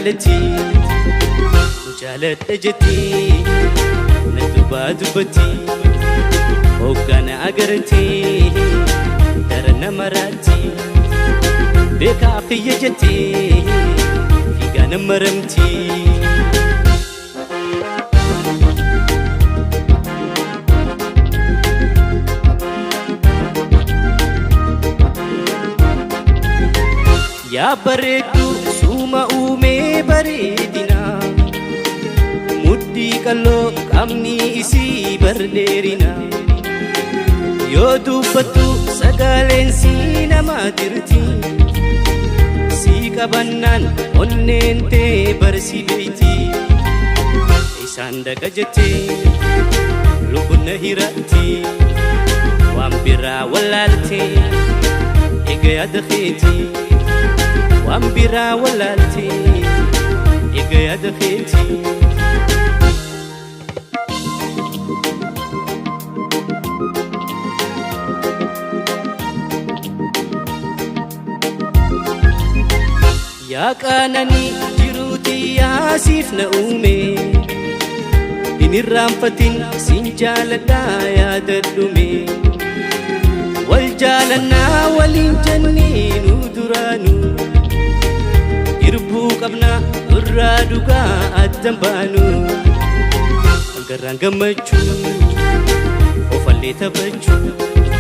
jaalatti. Jaaladha jetti na dubbaa dubbatti. Hoggana agartee dara nama raatti. Beekaa kiyya jetti fiigaa nama ramti. Yaa bareeddu suuma uumee bareedina. Mudhii qalloo qaamni isii bardheerina. Yoo dubbattu sagaleen sii nama dirti. Sii qabannaan onneen tee barsi beeyti. Isaan daqa jettee lubbuun na hiratti. Waan biraa wallaaltee eega yaada keeti. Waan biraa wallaaltee eega yaada keeti. Yaa qaananii jiruuti yaasiif na uume. Hin irraanfatin sin jaaladhaa yaadadhume. Wal jaalannaa waliin jennee nu duraanu. Irbuu qabnaa irraa dhugaa addan baanu. Garraan gammachuu ofallee taphachuu.